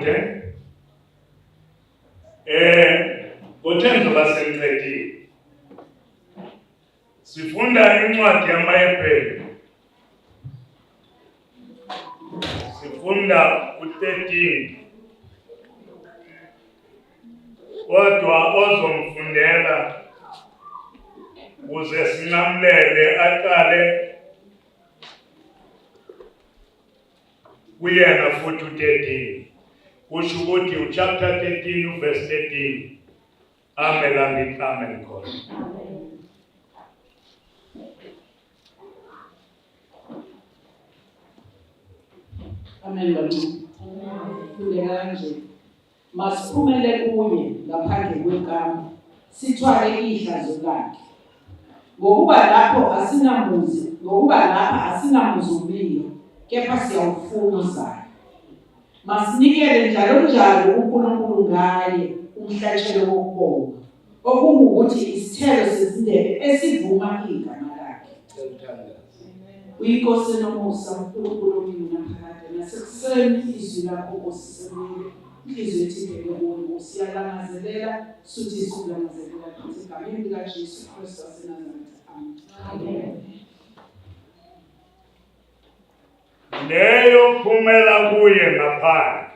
Ngifunde kuthe ngizoba sengiqedile. Sifunda incwadi yamaHebheru. Sifunda u-13. Kodwa ozongifundela ukuze sinqamulele aqale kuyena futhi u-13 kusho ukuthi uchapter 13 uverse 13. Amen, amen, amen khona. Amen baba. Fundeka kanje. Masiphumele kuye ngaphandle kwekamu, sithwale ihlazo lakhe. Ngokuba lapho asinamuzi, ngokuba lapha asinamuzi umiyo, kepha siyawufuna ozayo. Masinikele njalonjalo kuNkulunkulu ngaye umhlatshelo wokubonga, okungukuthi isithelo sezindebe esivuma igama lakhe. UyiNkosi enomusa, uNkulunkulu omi naphakade. Nasekuseni izwi lakho Nkosi sebuyile, inhliziyo yethu ibheke kuwe Nkosi, siyalangazelela suthi sikulangazelela futhi egameni likaJesu Kristu waseNazaretha. Amen. Leyo phumela kuye ngaphandle.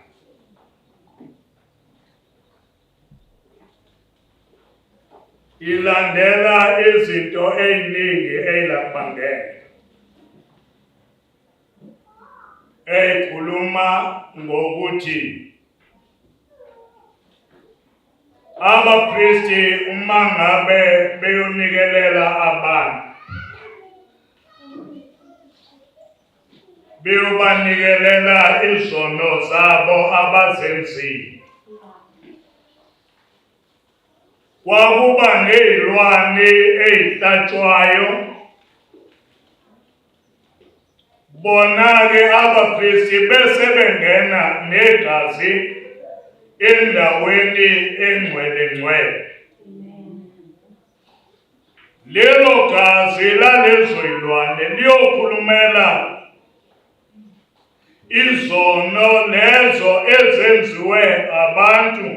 Ilandela izinto eziningi eyilabangela. Eyikhuluma ngokuthi abapristi uma ngabe beyonikelela abantu beyobanikelela izono zabo abazenzile. Kwakuba ney'lwane ey'hlatshwayo bona-ke abapristi bese bengena negazi endaweni engcwele ngcwele. Lelo gazi lalezo yilwane liyokhulumela izono lezo ezenziwe abantu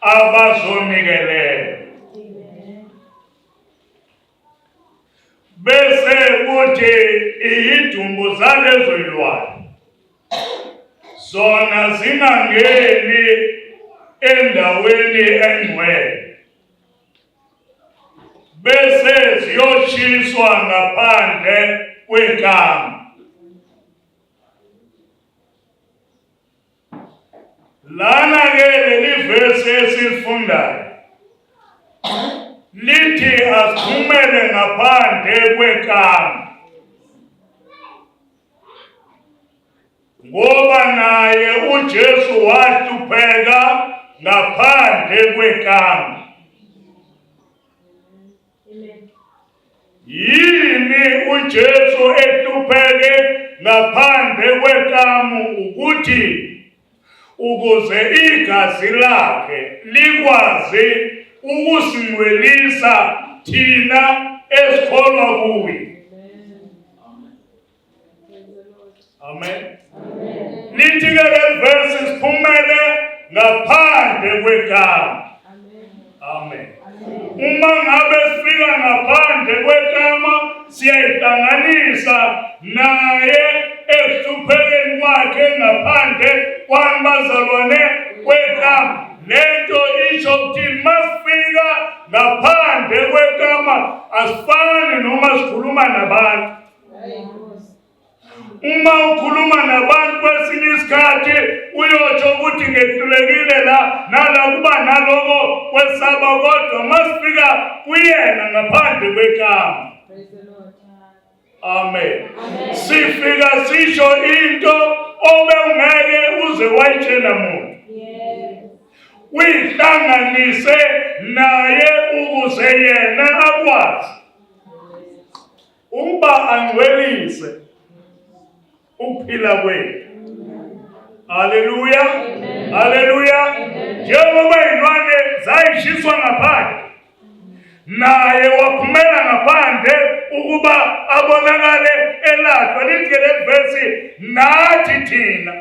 abazonikelela. Bese kuthi iyidumbu zalezo yilwane zona zingangeni endaweni engcwele bese ziyoshiswa ngaphandle kwekamu. Lana ke leli verse esilifundayo lithi asiphumele ngaphandle kwekamu ngoba naye uJesu wahlupheka ngaphandle kwekamu. Yini uJesu ehlupheke ngaphandle kwekamu ukuthi ukuze igazi lakhe likwazi ukusingcwelisa thina esikholwa kuye. Amen. Lithi ke le verse siphumele ngaphandle kwegama. Amen. Uma ngabe sifika ngaphandle kwegama siyayihlanganisa naye ekuhluphekeni kwakhe ngaphandle kwani bazalwane kwegama. Lento isho ukuthi masifika ngaphandle kwegama asifani noma sikhuluma nabantu. Uma ukhuluma nabantu kwesinye isikhathi uyotsho ukuthi ngehlulekile la nala kuba naloko kwesaba kodwa masifika kuyena ngaphandle kwekama. Amen. Sifika sisho into obe ungeke uze wayitshela muntu. Uyihlanganise naye ukuze yena akwazi ukuba angcwelise ukuphila kwethu. Haleluya, haleluya. Njengoba izilwane zayishiswa ngaphandle, naye waphumela ngaphandle ukuba abonakale elahlwa. Lithi ke leli vesi, nathi thina.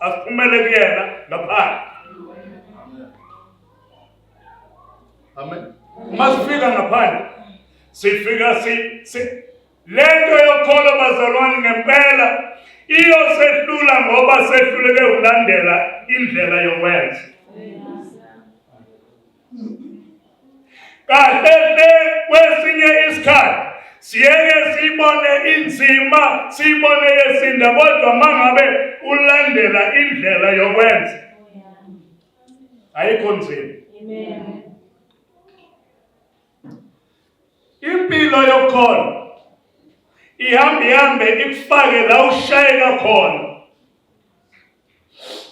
Asiphumele kuyena ngaphandle. Amen. Uma sifika ngaphandle sifika si, si lento yokholo bazalwane ngempela iyosehlula ngoba sehluleke ukulandela indlela yokwenza. Kahle hle kwesinye isikhathi siyeke siyibone inzima siyibone yesinda kodwa mangabe ulandela indlela yokwenza ayikho nzima. Amen. Impilo yokholo ihamba ihambe ikufake la ushayeka khona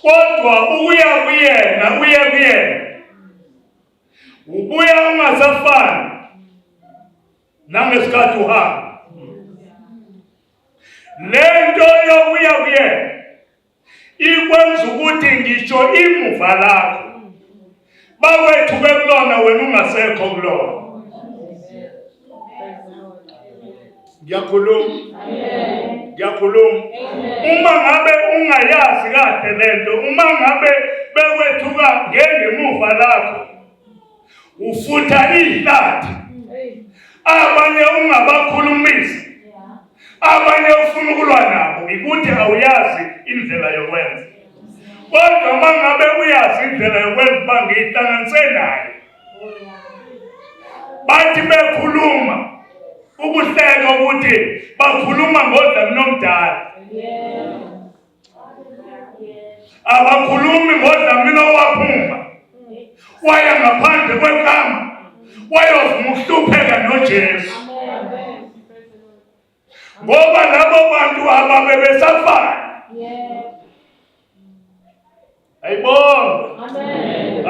kodwa ukuya kuyena uye kuyena ubuya ungasafani nangesikhathi uhamba lento yokuya kuyena ikwenza ukuthi ngisho imuva lakho bakwethuke kulona wena ungasekho kulona ngiyakhuluma ngiyakhuluma uma ngabe ungayazi kahle lento uma ngabe bekwethuka ngengemuva lakho ufutha ihlathi abanye ungabakhulumisi abanye ufuna ukulwa nabo ikuthi awuyazi indlela yokwenza kodwa uma ngabe uyazi indlela yokwenza uba ngiyihlanganise naye bathi bekhuluma ukuhleka ukuthi bakhuluma ngodlamini omdala abakhulumi ngodlamini owaphuma waya ngaphandle kwekama wayovuma ukuhlupheka noJesu ngoba labo bantu ababe besafana ayibonga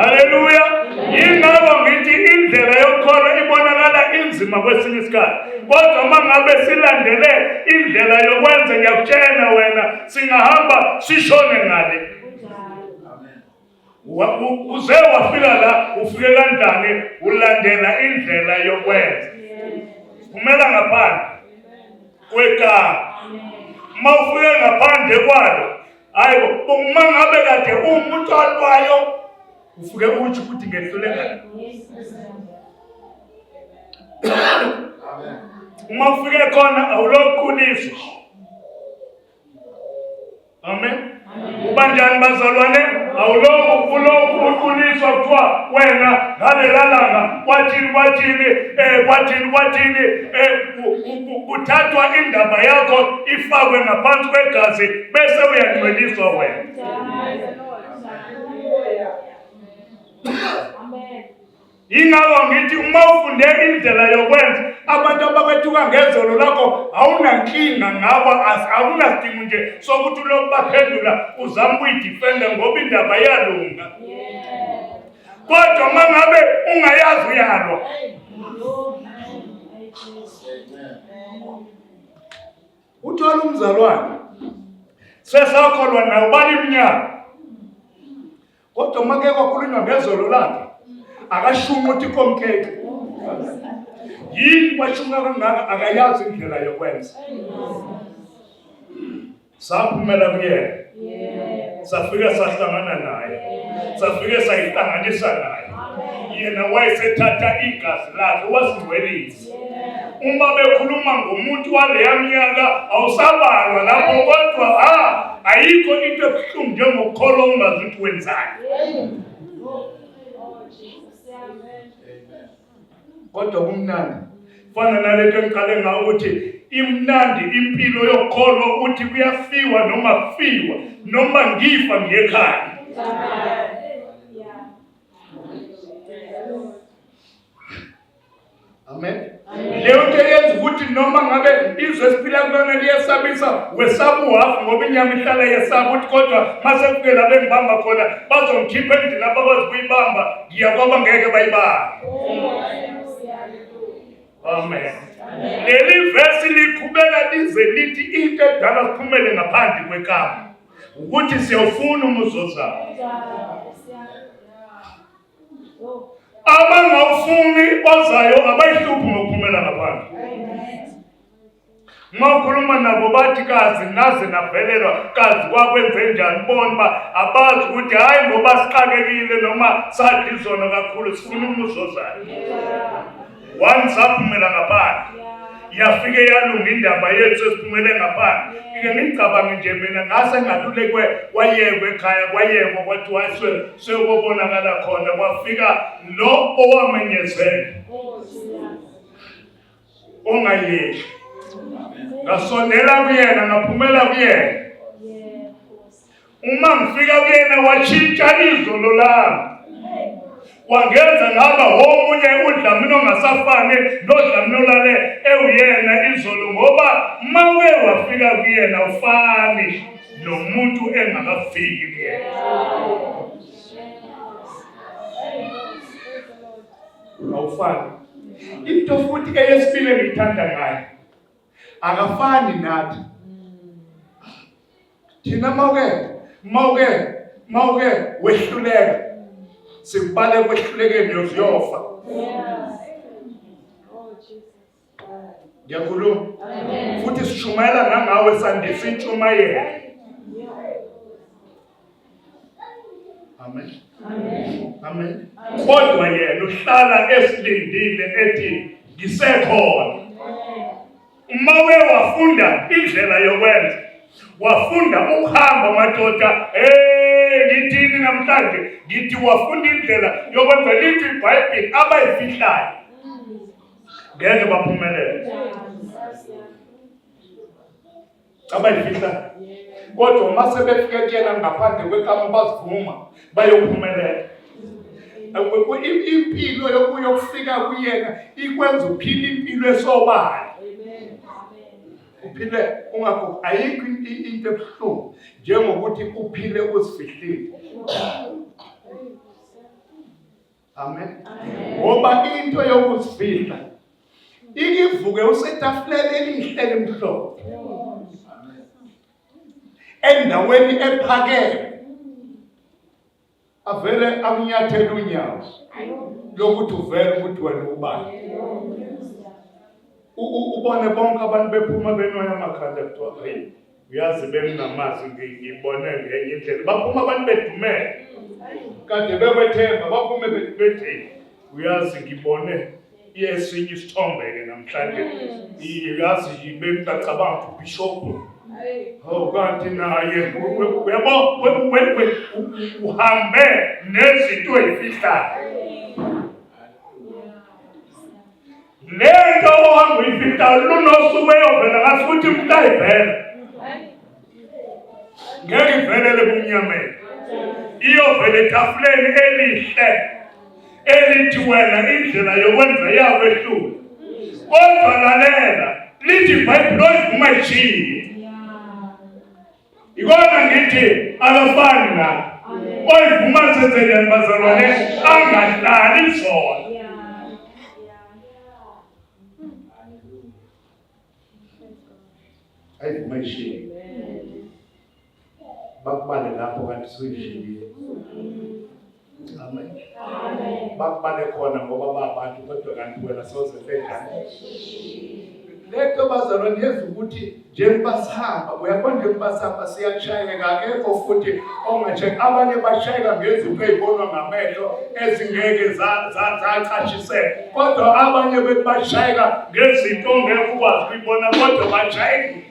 haleluya yingakho ngithi indlela yokukholwa ibonakala inzima kwesinye isikhathi kodwa uma ngabe silandele indlela yokwenza ngiyakutshela wena singahamba sishone ngale uze wafika la ufike kanjani ulandela indlela yokwenza phumela ngaphandle kwekama uma ufike ngaphandle kwalo hayi bo uma ngabe kade uwumuntu alwayo ufike utsho ukuthi ngehluleka uma ufike khona awulokuquliswa Amen. Ubanjani bazalwane? Awulokhu ulokhu uquliswa kuthiwa wena ngalela langa kwathini kwathini eh kwathini kwathini eh kuthathwa indaba yakho ifakwe ngaphansi kwegazi bese uyangcweliswa wena. Amen. Yingakho ngithi uma ufunde indlela yokwenza abantu abakwethuka ngezolo lakho awunankinga ngabo akunasidingo nje sokuthi ulokhu baphendula uzama ukuyidifenda ngoba indaba iyalunga. Kodwa uma ngabe ungayazi uyalwa. Uthola umzalwane sesakholwa naye ubala iminyaka kodwa uma ke kwakhulunywa ngezolo lakhe akashunqi uthi komkeke yini kwashunqa kangaka akayazi indlela yokwenza saphumela kuyena safike sahlangana naye safike sayihlanganisa naye yena wayesethatha igazi lakhe wasingcwelisa uma bekhuluma ngomuntu waleya minyaka awusabalwa lapho kodwa ha ayikho into ebuhlungu njengokukholwa ungazi ukuthi wenzani kodwa kumnandi fana nalento engiqale ngayo ukuthi imnandi impilo yokholo ukuthi kuyafiwa noma kufiwa noma ngifa ngiyekhaya Amen. Leyo nto eyenza ukuthi noma ngabe izwe esiphila kulona liyesabisa wesaba uhafu ngoba inyama ihlala yesaba ukuthi kodwa mase kufike la bengibamba khona bazongikhipha endlini abakwazi kuyibamba ngiya kwaba ngeke bayibambe. Amen. Leli vesi liqhubeka lize lithi into edala siphumele ngaphandle kwekama ukuthi siyawufuna umuzozayo. Abangawufuni ozayo abayihluphi ngokuphumela ngaphandle. Uma ukhuluma nabo bathi kazi naze navelelwa kazi kwakwenze njani bona uba abazi ukuthi hhayi ngoba sixakekile noma sadla izono kakhulu sifuna umuzi ozayo. Once saphumela ngaphandle yafike yalunga indaba yethu sesiphumele ngaphandle. Ngike ngicabange nje mina ngase ngalulekwe kwayekwe ekhaya kwayekwa kwathiwa sekobonakala khona kwafika lo owamenyezela. Ongayeki. Ngasondela kuyena ngaphumela kuyena. Uma ngifika kuyena washintsha izolo lami. Wangenza ngaba omunye uDlamini ongasafani noDlamini olale ewuyena izolo ngoba uma uke wafika kuyena ufani nomuntu engakafiki kuyena. Awufani. Into futhi eyesibili engiyithanda ngayo akafani nathi. Thina mawuke wehluleka sikubale kwehlulekeni uyofa. Ngiyakhuluma. Futhi sishumayela nangawe sandisa intshumayelo. Amen. Amen. Kodwa yena uhlala esilindile ethi ngisekhona. Uma uke wafunda indlela yokwenza, wafunda ukuhamba madoda, hey ngithini namhlanje? Ngithi wafunda indlela yokwenza lithi iBhayibheli abayifihlayo ngeke baphumelele. Abayifihlayo. Kodwa uma sebefike kuyena ngaphandle kwekamu bazivuma bayophumelela. Impilo yokufika kuyena ikwenza uphile impilo esobala. Uphile ungakho ayikho into ebuhlungu njengokuthi uphile uzifihlile. Amen. Ngoba into yokuzifihla ikivuke usetafuleni elihle elimhlophe. Endaweni ephakeme avele akunyathele unyawo lokuthi uvele ukuthi wena ubani. Ubone bonke abantu bephuma benwaya amakhanda kuthiwa hey uyazi benginamazi ngibone ngenye indlela baphuma abantu bedumele kade bekwethemba baphume bethi uyazi ngibone esinye isithombe-ke namhlanje uyazi bengingacabanga ukuthi ubishophu Oh kanti naye uyabo uhambe nezinto ezifihlayo lento ohamba uyifihlayo lunosuku eyovela ngathi futhi mhla ivela ngeke ivelele ebumnyameni iyovela etafuleni elihle elithi wena indlela yokwenza yakwehlula kodwa lalela lithi ibhayibheli oyivuma ishiye Ikona ngithi akafani la. Oyivuma senzenjani bazalwane angahlali zona. Ayivuma ishiye. Bakubale lapho kanti suyishiyile. Amen. Bakubale khona ngoba babantu kodwa kanti wena soze njani. Lento bazalwane yenza ukuthi njengoba sihamba uyabona njengoba sihamba siyashayeka akekho futhi ongashayeka abanye bashayeka ngezinto ey'bonwa ngamehlo ezingeke zacashiseka kodwa abanye bethi bashayeka ngezinto ongeke ukwazi ukuyibona kodwa bashayekile.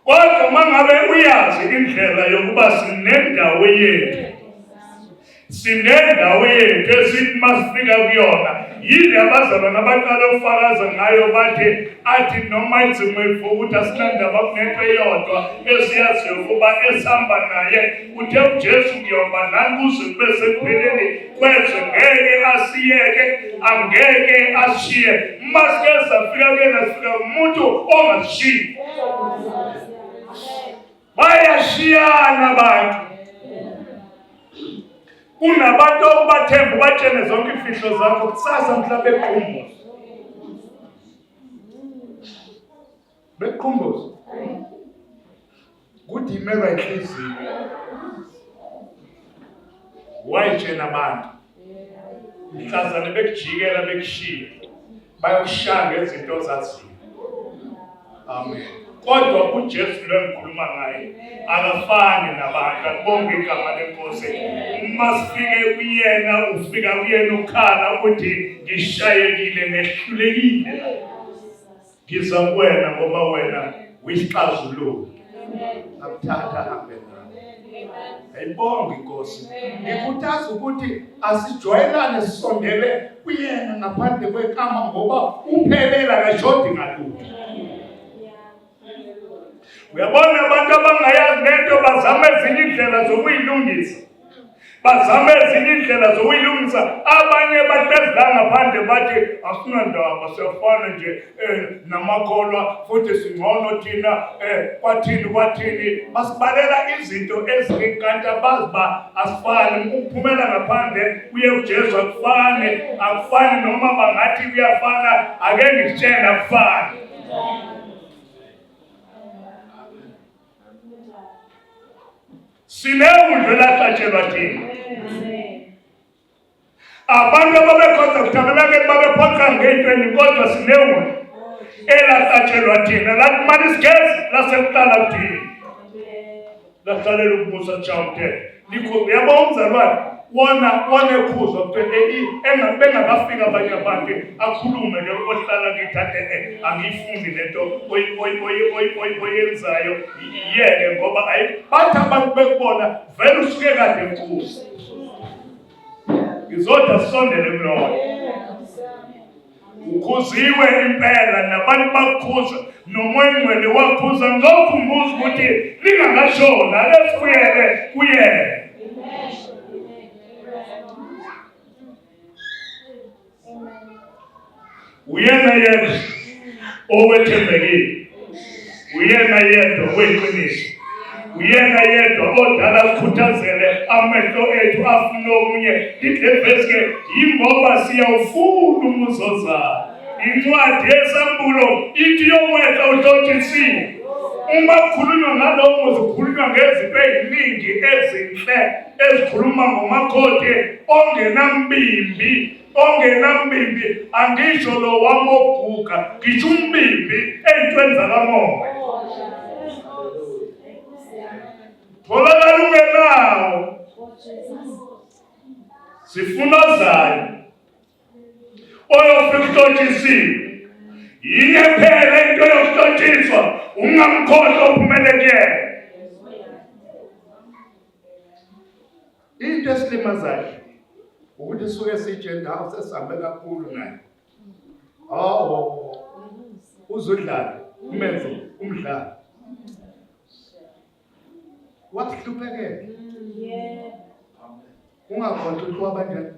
Kodwa uma ngabe uyazi indlela yokuba sinendawo yethu, sinendawo yethu esithi uma sifika kuyona yini abazalwane abaqala ukufakaza ngayo bathi athi noma izimo ivuka ukuthi asinandaba kunento eyodwa esiyaziyo ukuba esihamba naye uthe uJesu ngiyoba nani kuze kube sekupheleni kwezwe ngeke asiyeke angeke asishiye uma sike safika kuyena sifika kumuntu ongasishiyi bayashiyana abantu kunabantu okubathemba ubatshene zonke imfihlo zakho kusasa mhla beqhumbuza Bekukhumbuza. Kuthi imelwa inhliziyo. Wayitshena abantu. Mhlazane bekujikela bekushiya bayokushaya ngezinto ozaziyo. Amen. Kodwa uJesu lo engikhuluma ngaye akafani nabantu, akubonge igama lenkosi. Uma sifike kuyena, ufika kuyena ukhala uthi ngishayekile ngehlulekile. Ngiza kuwena ngoba wena uyisixazululo. Akuthatha hambe nawe. Ayibonge inkosi. Ngikhuthaza ukuthi asijwayelane sisondele kuyena ngaphandle kwekama ngoba uphelela akashodi ngalutho. Uyabona abantu abangayazi lento bazama ezinye indlela zokuyilungisa. Bazama ezinye indlela zokuyilungisa. Abanye bahlezi la ngaphandle bathi asinandaba siyafana nje namakholwa futhi singcono thina kwathini kwathini. Basibalela izinto eziningi kanti abazi uba asifani. Ukuphumela ngaphandle uye kuJesu akufani, akufani noma bangathi kuyafana, ake ngikutshele akufani. Sinewundlu elahlatshelwa thina. Abantu ababekhonza kuthabelakeni babephoqa ngey'ntweni kodwa sinewundlu elahlatshelwa thina lakumane isigezi lasekuqala kuthina. Lahlalela ukubusa kushaya umthetho. Likho uyabo umzalwane wona wanekhuzwa kuthiwa bengakafika abanye abantu akhulume ke ohlala kithi ade angiyifuni lento oyenzayo iyeke ngoba ayi bathi abantu bekubona vele usuke kade mkhuza ngizodwa sisondele kuloyo Ukhuziwe impela nabantu bakukhuza nomoya ingcwele wakhuza ngizokhumbuza ukuthi lingakashona ake sibuyele kuyena. Uyena yedwa owethembekile, uyena yedwa weqiniso, uyena yedwa odala sikhuthazele amehlo ethu afuna omunye. Idlevesi ke yingoba siyawufuna umuzi ozayo. Incwadi yesambulo ithi yowehla uhlotshisiwe. Uma kukhulunywa ngalowo muzi kukhulunywa ngezinto eziningi ezinhle ezikhuluma ngomakhoti ongenambimbi ongenambimbi angisho lo wami oguga ngisho umbimbi ey'ntweni zakamoya tholakala ungenawo sifuna ozayo oyofika uhlotshisiwe yiye phela into yokuhlotshiswa ungamkhohlwa uphumele kuyena Into esilimazayo ukuthi suke sitshe ndawo sesihambe kakhulu naye. Oh, uzudlala umenze umdlalo. Wahluphekela. Yebo. Ungakhohlwa ukuthi wabanjani?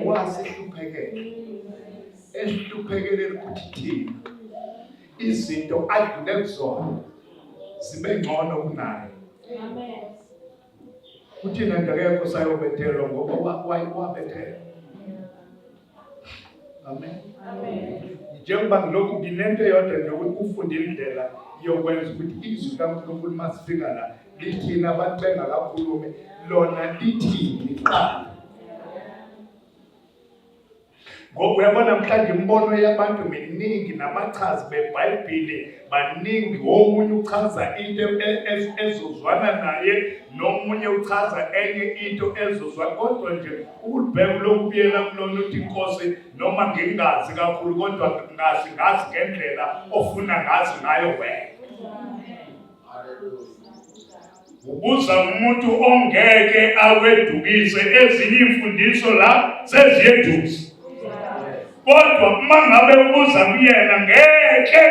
Wasihluphekela. Esihluphekeleni ukuthi thina izinto adlule kuzona zibe ngcono kunaye. Amen. Kuthina nje akekho sayobethelwa ngoba wabethelwa. Amen. Amen. Njengoba ngilokhu nginento eyodwa nje ukuthi ufunde indlela yokwenza ukuthi izwi likaNkulunkulu masifika la lithini abantu bengakakhulumi lona lithini kuqala. Ngoba uyabona namhlanje imibono yabantu miningi nabachazi beBhayibheli baningi, omunye uchaza into ezozwana naye nomunye uchaza enye into ezozwana, kodwa nje ukulibheka lokubuyela kulona uthi inkosi noma ngingazi kakhulu kodwa ngazi ngazi ngendlela ofuna ngazi ngayo wena. Ubuza umuntu ongeke awedukise ezinye imfundiso la seziyedusa. Kodwa uma ngabe ubuza kuyena ngeke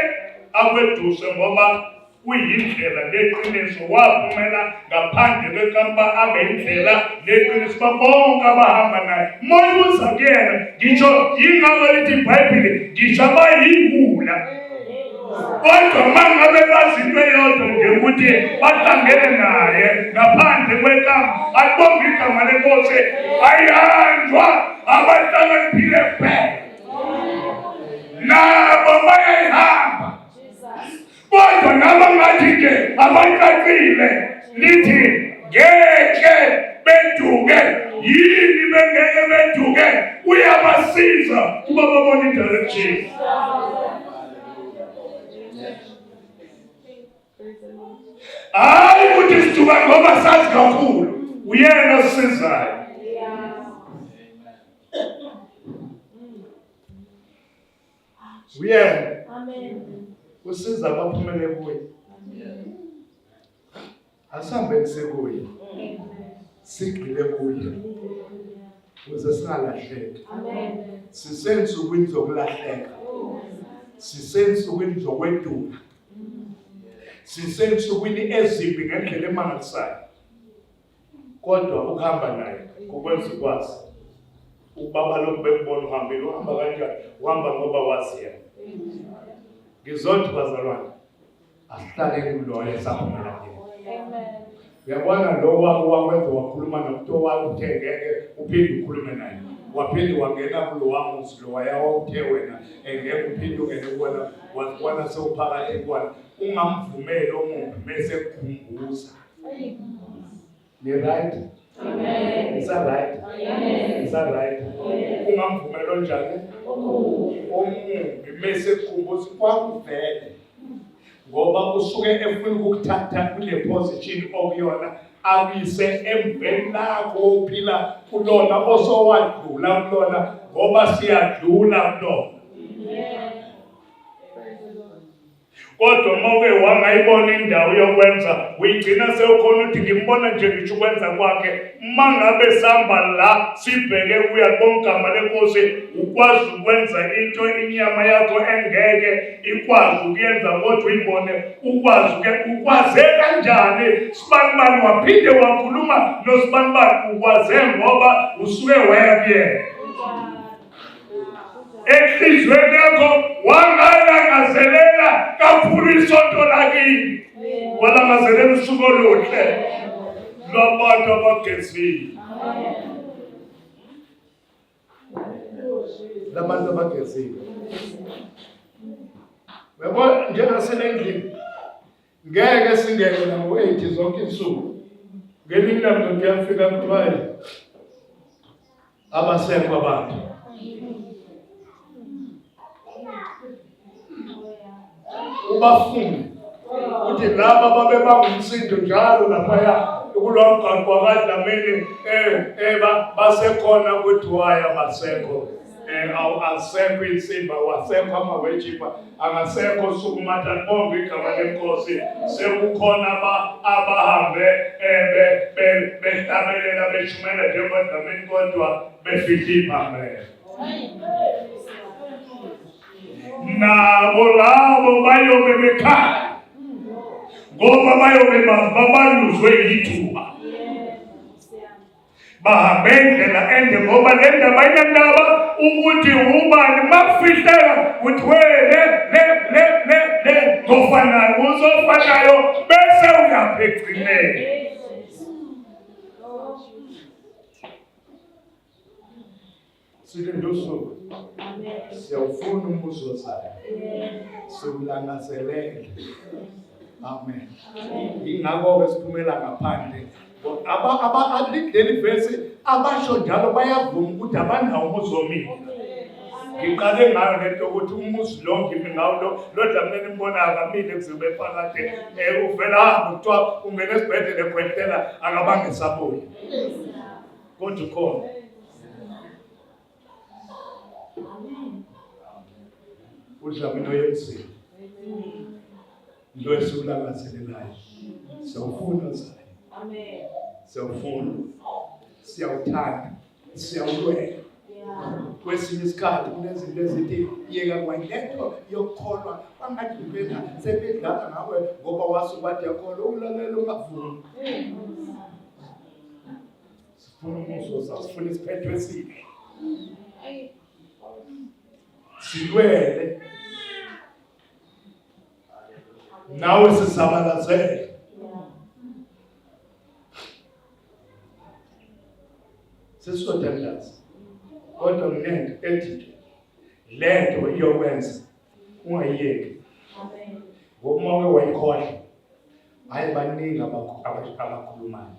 akweduse ngoba uyindlela neqiniso waphumela ngaphandle kwekampa abe indlela neqiniso bonke abahamba naye moya ubuza kuyena ngisho yingakho lithi ibhayibheli ngisho abayihula kodwa uma ngabe bazi into eyodwa nje ukuthi bahlangene naye ngaphandle kwekama alibonge igama lenkosi ayihanjwa abahlakaniphile kuphela nabo bayayihamba kodwa nabo ngathi nje abacacile lithi ngeke beduke yini. bengeke beduke uyabasiza kuba babone i-direction. Hayi ukuthi siduka ngoba sazi kakhulu, uyena osisizayo. Uyena. Amen. Usiza abaphumele kuye. Asihambeni sekuye. Sigxile kuye. Ukuze singalahleki. Amen. Sisensukwini zokulahleka. Sisensukwini zokweduka. Sisensukwini ezimbi ngendlela emangalisayo. Kodwa ukuhamba naye kukwenza ukwazi ukuba balokhu bekubona uhambile. Uhamba kanjani? Uhamba ngoba wazi yena. Ngizothi bazalwane, asihlaleni kuloyo esaphumela kuyena. Amen. Uyabona lo wakwenza wakhuluma nomuntu owakuthe ngeke uphinde ukhulume naye, waphinde wangena kulowa muzi lowaya wawuthe wena engeke uphinde ungene kuwona, wazibona sewuphakathi kuwona. Ungamvumeli omubi mese kukhumbuza. Ni right? Amen. Is that right? Amen. Is that right? Ungamvumeli onjani? Omubi mese kukhumbuza kwakuvele. Ngoba usuke efuna ukukuthatha kule position okuyona akuyise emveni lakho uphila kulona osowadlula kulona, ngoba siyadlula kulona. Kodwa uma uke wangayibona indawo yokwenza, uyigcina sewukhona ukuthi ngimbona nje ngisho ukwenza kwakhe. Uma ngabe sihamba la sibheke kuya kubonga lenkosi, ukwazi ukwenza into inyama yakho engeke ikwazi ukuyenza, kodwa uyibone ukwazi ke ukwaze kanjani. Sibanibani waphinde wakhuluma nosibanibani, ukwaze ngoba usuke waya kuyena. Enhliziyweni yakho wangalangazelela kakhulu isonto lakini, walangazelela usuku oluhle lwabantu abagezile, labantu abagezile. Uyabona njengaselendlini ngeke singene nango-8 zonke insuku. Ngelinye ilanga kuyafika kuthiwa abasekho abantu. Ubafune uthi laba babebanga umsindo njalo laphaya kulowa mgaqo wakwaDlamini, basekhona kuthiwaya basekho. Asekho insimba, wasekho amawejipa, angasekho sukumatha bonke igama lenkosi. Sekukhona abahambe behlabelela beshumela njengoDlamini, kodwa befihle iphambene. Nabo labo bayobe bekhala ngoba bayobe babaluzwe yithuba, bahambe indlela ende, ngoba le ndaba inandaba ukuthi ubani makufihleka uthi we le le le le le ngofanayo uzofanayo bese uyaphi ekugcineni. Silinde usuku, siyawufuna umuzi ozayo, siwulangazelele. Amen. Yingakho-ke siphumela ngaphandle. Leli vesi abasho njalo bayavuma ukuthi abanawo umuzi omile. Ngiqale ngayo lento ukuthi umuzi lo ngimi ngawo lo lo Dlamini nimbona akamile kuze kube phakade. Uvela ahambe kuthiwa ungena esibhedlela ekhwehlela akabange esabuya. Kodwa ukhona. UDlamini oyemzini. Lo esiwulangazelelayo. Siyawufuna ozayo. Amen. Siyawufuna. Siyawuthanda. Siyawulwela. Kwesinye isikhathi kunezinto ezithi yeka kwalento yokukholwa kwangathi impela sebedlala ngawe ngoba wasuka wathi yakholwa ulalela ungavumi. Sifuna umuzi ozayo, sifuna isiphetho esihle. Silwele nawe sizabalazele. Sesizothandaza. Kodwa nginento ethi nje lento iyokwenza ungayiyeki. Amen. Ngoba uma uke wayikhohlwa Hhayi, baningi abakhulumayo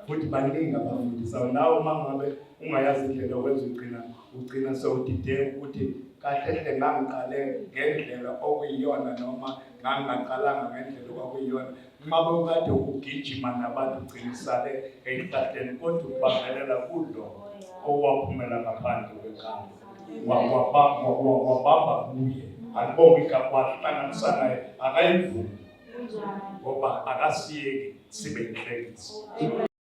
futhi baningi abafundisayo. Nawe uma ngabe ungayazi indlela yokwenza, ugcina sewudideka ukuthi kahle hle ngangiqale ngendlela okuyiyona noma ngangingaqalanga ngendlela okwakuyiyona. Uma bekade ugijima nabantu, ugcina usale ey'hlahleni, kodwa ukubambelela kulo owaphumela ngaphandle kwekambu, wabamba kuye, alibonge igama, wahlanganisa naye, akayivumi ngoba akasiyeki sibe inhlekisa.